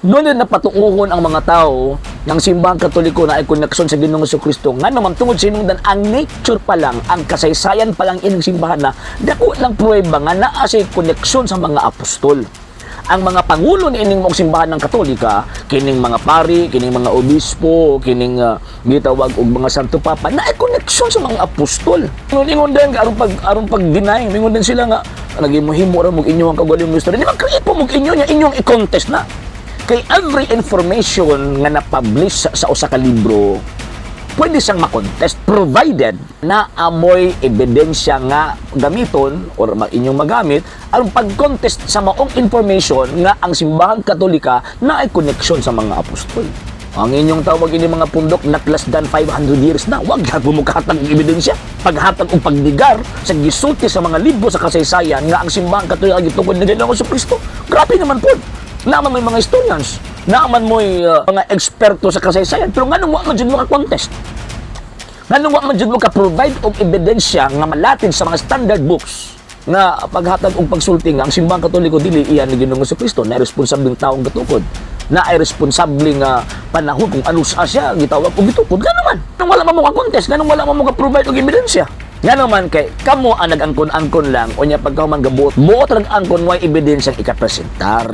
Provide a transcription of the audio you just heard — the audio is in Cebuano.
Doon din napatuuhon ang mga tao ng Simbahang Katoliko naay koneksyon sa Ginoong Kristo. Nga naman tungod sa hinungdan, ang nature pa lang, ang kasaysayan pa lang ining simbahan na dako lang pruweba nga naa siya koneksyon sa mga apostol. Ang mga pangulo ni ining maong simbahan ng Katolika, kining mga pari, kining mga obispo, kining gitawag og mga Santo Papa, naay koneksyon sa mga apostol. Ingon din aron pag deny, ingon din sila nga nagimo-himo ra mo inyo ang kagaling mystery. Di mag-create po mo inyo nya inyong i-contest na. Kay every information nga na-publish sa usa ka libro, pwede siyang makontest provided na amoy ebidensya nga gamiton or inyong magamit ang pag-contest sa maong information nga ang Simbahang Katolika naay koneksyon sa mga apostol. Ang inyong tawag ini mga pundok not less than 500 years na, wag gyapon mo kahatag og ebidensya. Paghatag og pagdigar sa gisulti sa mga libro sa kasaysayan nga ang Simbahang Katolika gitukod ni Ginoong Kristo. Grabe naman po. Naman may mga historians, naman mo'y mga eksperto sa kasaysayan, pero nganong wa man jud mo ka-contest? Nganong wa man jud mo ka-provide og ebidensya nga malatid sa mga standard books nga paghatag og pagsulti nga ang Simbahang Katoliko dili iya ni Ginoong Kristo, na responsableng taong gatukod, na ay responsable nga panahon kung ano sa siya gitawag og gitukod nga naman. Nganong wala man mo ka-contest? Nganong wala man mo ka-provide og ebidensya? Nga naman kay kamo ang nag-angkon-angkon lang, unya pagkahuman gabuot buot rag angkon, way ebidensyang ikapresentar.